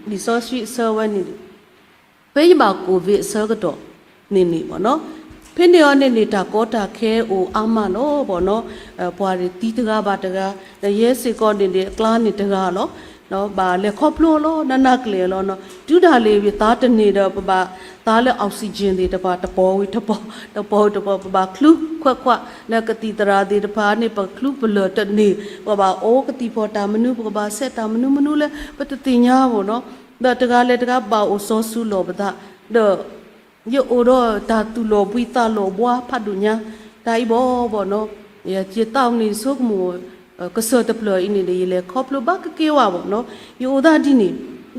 လံာ်စီဆှံအဆၢဝဲန့ၣ် ဖဲယဘၣ် Covid အဆၢကတီၢ်န့ၣ်န့ၣ် ပေါ့နော်, ဖဲန့ၣ်အီၤန့ၣ်န့ၣ် တၢ်ကီတၢ်ခဲအိၣ်အါမးလီၤ ပေါ့နော်. ပှၤသံတဂၤဘၣ်တဂၤ, ဒီးယဲစ့ၢ်ကီးန့ၣ်န့ၣ် အကျါန့ၣ်တဂၤလီၤ. ဘၣ်လဲၤခီဖျိလီၤ နးနးကလဲာ်လီၤ. တုၤဒၣ်လဲာ် ယသးတန့ၢ်ဒီး ပဘၣ်သးလၢ oxygen သ့ၣ်တဖၣ် တပီၤဝံၤတပီၤ, တပီၤဝံၤတပီၤ ပဘၣ်ချုးခွဲးခွး, လၢကသံၣ်သရၣ်သ့ၣ်တဖၣ်န့ၣ် ပချုးပလၢၢ်တန့ၢ်, ပဘၣ်အိၣ်ကသံၣ်ဖီၣ်တၢ်မနုၤ, ပကဘၣ်ဆဲးတၢ်မနုၤမနုၤလဲၣ် ပတသ့ၣ်ညါ ပေါ့နော်. ဒီးတဂၤလဲၤတဂၤဘၣ်အိၣ်စီၤစုၤလီၤပသး, ဒီး ယအိၣ်ဒီးတၢ်သူၣ်လီၤဘှံးသးလီၤဘှါဖးဒိၣ်ညါ, တၢ်အံၤဘီ ပေါ့နော်. ယသးန့ၣ်ဆိကမိၣ် ကစၢၢ်တဖျၢၣ်အံၤန့ၣ်ဒီး ယလဲၤခီဖျိဘၣ်ကက့ၤဝဲ ပေါ့နော်. ယအိၣ်သးဒ်န့ၣ်, ဒီး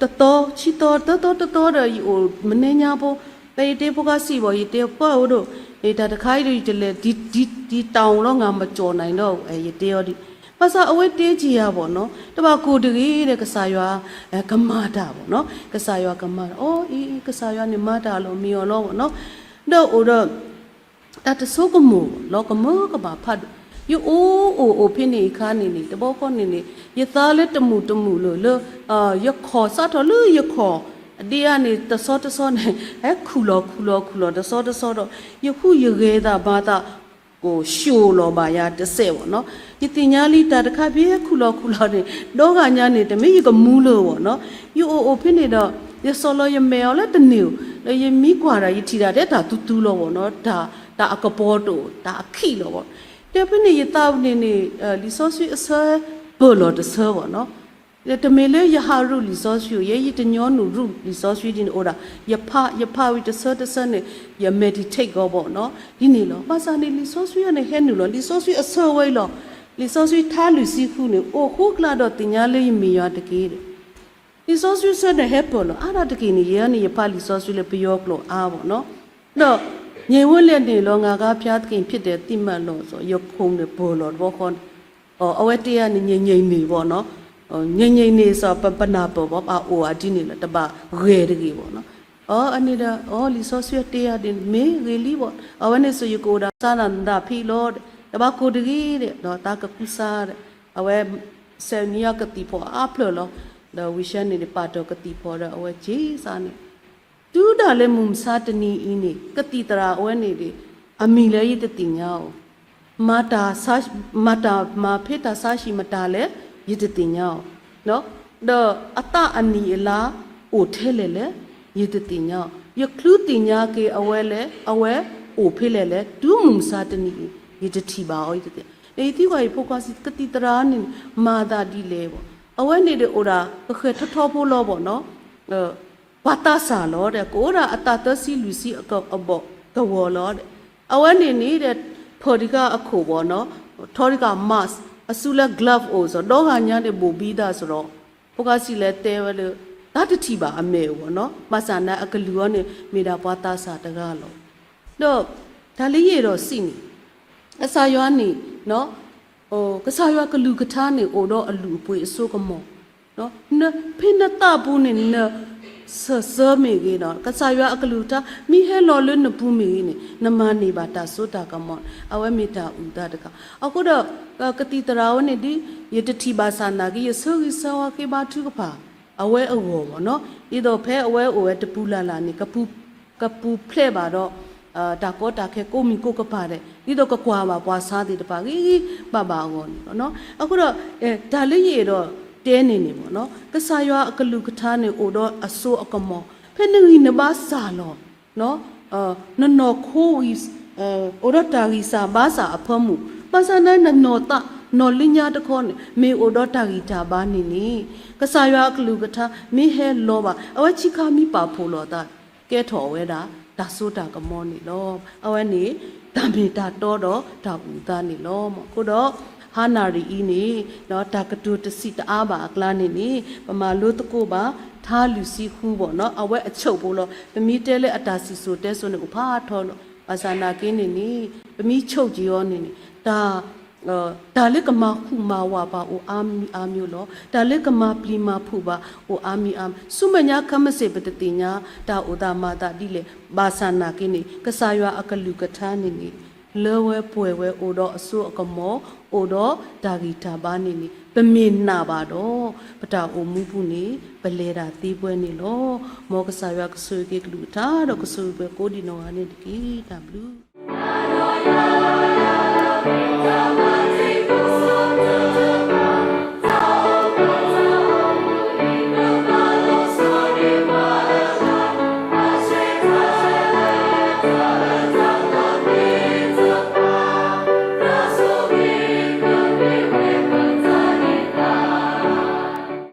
တသီ, ခံသီ, သၢသီ, တသီဒီး ယအိၣ်မနုၤညါဖိ, ဖဲယတဲဖိခါဆံးဘၣ် ယတဲပၢ်ဧၢဒီး, တၢ်တခါအံၤဒီး ယတလဲၤ ဒ်တၢ်အိၣ်လီၤ ငါမကၠီၣ်နၤအံၤဒီး ယတဲအီၤဒ်, ဘၣ်ဆၣ်အဝဲတဲက့ၤယၤ ပေါ့နော်, တဘၣ်ကိၢ်တဂ့ၤဒီး ကစၢ်ယွၤကမၤတၢ် ပေါ့နော်. ကစၢ်ယွၤကမၤတၢ်, အီ အံၤ ကစၢ်ယွၤန့ၣ်မၤတၢ်လီၤမ့ၢ်အီၤလီၤ ပေါ့နော်. ဒီးအိၣ်ဒီး တၢ်တဆိကမိၣ်လီၤကမၢကမၣ်ဖးဒိၣ်, ယအိၣ်အိၣ်အိၣ်ဖဲန့ၣ်အခါန့ၣ်န့ၣ် တဘျီဃီန့ၣ်န့ၣ် ယသးလၢတမုာ်တမုာ်လၢၤလၢ ယခီၣ်စးထီၣ်လၢယခီၣ် ဒ်အံၤန့ၣ် တဆီတဆီန့ၣ် ဟဲခူၣ်လီၤခူၣ်လီၤခူၣ်လီၤ တဆီတဆီဒီး ယဟူးယဂဲၤသးမၤသး ကိၣ် ဆှိၣ်လီၤဘၣ်ယၤတစဲး ပေါ့နော်. ယသ့ၣ်ညါလံ တၢ်တခါဖဲခူၣ်လီၤခူၣ်လီၤန့ၣ် ဒီဂၤညါန့ၣ် တမ့ၢ်ယကမူလၢၤ ပေါ့နော်. ယအိၣ်အိၣ်ဖဲန့ၣ်ဒီး ယစီၤလီၤယမဲာ်အီၤလၢတန့ၢ်ဧိၤ, ဒီးယမ့ၢ်ကွၢ်ဒၣ် ယထံၣ်ဒၣ်ထဲတၢ်သူသူလီၤ ပေါ့နော်, တၢ်အကပီၤတအိၣ် တၢ်အခံးလီၤ ပေါ့. ဒီးဖဲန့ၣ်ယသးန့ၣ်န့ၣ် လံာ်စီဆှံအဆၢပၢၢ်လီၤတဆၢ ပေါ့နော်. တမ့ၢ်လၢယဟးရူၢ်လံာ်စီဆှံဧိၤ, ယဲယတညီနုၢ်ရူၢ်လံာ်စီဆှံဒ်န့ၣ်အိၣ်ဒၣ်, ယဖး ယဖးဝံၤတဆၢတဆၢန့ၣ် ယ meditate ဂီၤ ပေါ့နော်, ဒ်န့ၣ်လီၤ. ဘၣ်ဆၣ်န့ၣ် လံာ်စီဆှံန့ၣ်ဟဲနုာ်လီၤ, လံာ်စီဆှံအဆၢဝဲအံၤလီၤ. လံာ်စီဆှံထါလွံၢ်ဆံဃုန့ၣ် အိၣ်ဃိကလာ်ဒီးသ့ၣ်ညါလၢယမ့ၢ်ယွၤတက့ၢ်ဒီး လံာ်စီဆှံဆၢန့ၣ်ဟဲပၢၢ်လီၤအါဒၣ်တက့ၢ်န့ၣ်, ယဲန့ၣ်ယဖးလံာ်စီဆှံလၢပယီၤကျိာ်အါ ပေါ့နော်. ဒီး ငြိမ်ဝဲလၢန့ၣ်လီၤ, ငါကဖျားသခင်ဖြစ်တယ်, သိမှတ်လို့ဆို, ယဖုန်းန့ၣ်ပၢၢ်လီၤတဘျီဃီန့ၣ်, အဝဲတဲယၤန့ၣ် ငြိမ်ငြိမ်န့ၣ် ပေါ့နော်, ငြိမ်ငြိမ်န့ၣ် စ့ၢ်ကီး ပနၢ်ပၢၢ်ဘၣ် ပအိၣ်အဒ်န့ၣ်လီၤ, တဘၣ်ဂဲၤတဂ့ၤ ပေါ့နော်. အန့ၣ်ဒီး အီ လံာ်စီဆှံတဲယၤဒ်န့ၣ် မ့ၢ်ဂ့ၤလံ ပေါ့, အဝဲန့ၣ်စ့ၢ် ယကအိၣ်ဒၣ်စးနၤနသးဖံးလီၤဒီး တဘၣ်ကိၢ်တဂ့ၤဒီး ဒီးသးကကူစါဒီး အဝဲ စဲးနံၤအကသံၣ်ဖီၣ်အါဖျၢၣ်လီၤ. ဒီးဝံၤဆှၢန့ၣ်န့ၣ် ပာ်တ့ၢ်ကသံၣ်ဖီၣ်ဒီး အဝဲက့ၤစါန့ၣ်, တုၤဒၣ်လဲာ်မုၢ်မဆါတနံၤအံၤန့ၣ် ကသံၣ်သရၣ်အဝဲန့ၣ်ဒီး အမံၤလၢယတသ့ၣ်ညါဧိၤ, မၤတၢ်ဆါ, မၤတၢ်မၤဖဲတၢ်ဆါဟံၣ်မတၤလဲၣ် ယတသ့ၣ်ညါဧိၤ, ဒီးအသးအနံၣ်အလါအိၣ်ထဲလဲၣ်လဲၣ် ယတသ့ၣ်ညါဧိၤ, ယချုးသ့ၣ်ညါက့ၤအဝဲလၢ အဝဲအိၣ်ဖဲလဲၣ်လဲၣ် တုၤမုၢ်မဆါတနံၤအံၤ ယတထံၣ်ဘၣ်အီၤ ယတသ့ၣ်ညါ. ဒီးယသံကွၢ်အံၤဖိခွါစံး ကသံၣ်သရၣ်န့ၣ် မၤသးဒ်လဲၣ် ပေါ့, အဝဲန့ၣ်ဒီးအိၣ်ဒၣ် ကဃဲၤထီထီဖိလီၤ ပေါ့နော်, ပှၤသးစၢ်လီၤဒီး ကအိၣ်ဒၣ်အသးသၢဆံလွံၢ်ဆံအဘီၣ်ကဝီၤလီၤဒီး အဝဲန့ၣ်န့ၣ်ဒီး ဖၢၣ်တခါအခိၣ် ပေါ့နော်, ထီတကး mask အစုလၢ glove အိၣ်စ့ၢ် ဒီဂၤညါန့ၣ်ဘိၣ်ဘံသးစ့ၢ်ဒီး ဖိကါစံးလဲၤတဲဝဲလၢ တၢ်တထံၣ်ဘၣ်အမဲာ်အိၣ်ဘၣ်နီၤ ဘၣ်ဆၣ်န့ၣ်အကလုၢ်အီၤန့ၣ် မ့ၢ်ဒၣ်ပှၤသးစၢ်တဂၤလီၤ. ဒီးတၢ်လၢယအဲၣ်ဒိးစံးန့ၣ် ကစၢ်ယွၤန့ၣ် ကစၢ်ယွၤကလုၢ်ကထါန့ၣ် အိၣ်ဒီးအလုၢ်အပှ့ၤအစိကမီၤ ဖဲနသးပူၤန့ၣ် နစၢၢ်ဆၢမ့ၢ်ဂ့ၤဒီး ကစၢ်ယွၤအကလုၢ်ကထါ မ့ၢ်ဟဲလီၤလၢနပူၤမ့ၢ်ဂ့ၤန့ၣ် နမၤန့ၢ်ဘၣ်တၢ်စိတၢ်ကမီၤ အဝဲမ့ၢ်တၢ်အုၣ်သးတခါ. အဃိဒီး ကသံၣ်သရၣ်ဝဲန့ၣ်ဒ် ယတထံၣ်ဘၣ်ဆၣ်နာ်က့ ယဆၢဂ့ၤဆၢဝါက့ၤဘါထုကဖၣ် အဝဲအဂီၢ်မ့ၢ်နီၤ ဒ်သိးဖဲအဝဲအိၣ်ဝဲတပူၤလၢ်လၢ်န့ၣ် ကပူၤဖျဲးဘၣ်ဒီး တၢ်ကီတၢ်ခဲကိးမံၤကိးကပၤဒဲး ဒ်သိးကကွၢ်ဘၣ်ပှၤဆါသ့ၣ်တဖၣ်ဂ့ၤဂ့ၤဘၣ်ဘၣ်အဂီၢ်န့ၣ်လီၤ. အဃိဒီး တၢ်လၢယအဲၣ်ဒိးတဲန့ၣ်န့ၣ်မ့ၢ်နီၤ ကစၢ်ယွၤအကလုၢ်ကထါန့ၣ် အိၣ်ဒီးအစိအကမီၤ ဖဲနဂံၢ်နဘါစၢ်လီၤ နနီၢ်ခိဂံၢ် အိၣ်ဒီးတၢ်ဂံၢ်စၢ်ဘါစၢ်အဖၢမုၢ် ဘၣ်ဆၣ်န့ၣ် နနီၢ်သး နီၢ်လၢညါတခီန့ၣ် မ့ၢ်အိၣ်ဒီးတၢ်ဂံၢ်တၢ်ဘါန့ၣ်န့ၣ် ကစၢ်ယွၤအကလုၢ်ကထါ မ့ၢ်ဟဲလီၤဘၣ် အဝဲဆံးခါမံပာ်ဖှိၣ်လိာ်သး ကဲထီၣ်ဝဲဒၣ် တၢ်စိတၢ်ကမီၤန့ၣ်လီၤ. အဝဲန့ၣ် တၢ်မ့ၢ်တၢ်တီဒီးတၢ်အုၣ်သးန့ၣ်လီၤ. အဃိဒီး ဟါနၣ်ရံၣ်အံၤန့ၣ် တၢ်ကတိၤတဆံးတအါဘၣ်အကျါန့ၣ်န့ၣ် ပမၤလိသကိးဘၣ် ထါလွံၢ်ဆံဃုဘၣ်နီၤ အဝဲအဆိးပူၤလီၤ. ပမ့ၢ်တဲလၢအတၢ်စံၣ်စိၤတဲစိၤန့ၣ် အိၣ်ဖးထီလီၤ. ဘၣ်ဆၣ်နာ်က့န့ၣ်န့ၣ် ပမ့ၢ်ဆိးက့ၤအီၤန့ၣ်န့ၣ် တၢ် တၢ်လၢကမၤဃူမၤဝးပှၤအိၣ်အါမံၤအါမံၤလီၤ. တၢ်လၢကမၤပျံၤမၤဖုးဘၣ်အိၣ်အါမံၤအါမံၤ ဆူမဲာ်ညါခဲမုၢ်ဆ့ၣ်ပတသ့ၣ်ညါ တၢ်အိၣ်သးမၤသးဒ်လဲၣ်. ဘၣ်ဆၣ်နာ်က့န့ၣ် ကစၢ်ယွၤအကလုၢ်ကထါန့ၣ်န့ၣ် လၢဝဲပှဲၤဝဲအိၣ်ဒီးအစိအကမီၤ အိၣ်ဒီးတၢ်ဂံၢ်တၢ်ဘါန့ၣ်န့ၣ် ပမ့ၢ်နာ်ဘၣ်ဒီး ပတၢ်အိၣ်မူပူၤန့ၣ် ပလဲၤတၢ်သ့ပှဲၤန့ၣ်လီၤ. မ်ကစၢ်ယွၤကဆိၣ်ဂ့ၤက့ၤကလုၢ်ကထါဒီးကဆိၣ်ဂ့ၤပှၤကိးဒံးနီၢ်ဂၤန့ၣ်တက့ၢ်. တၢ်ဘျုး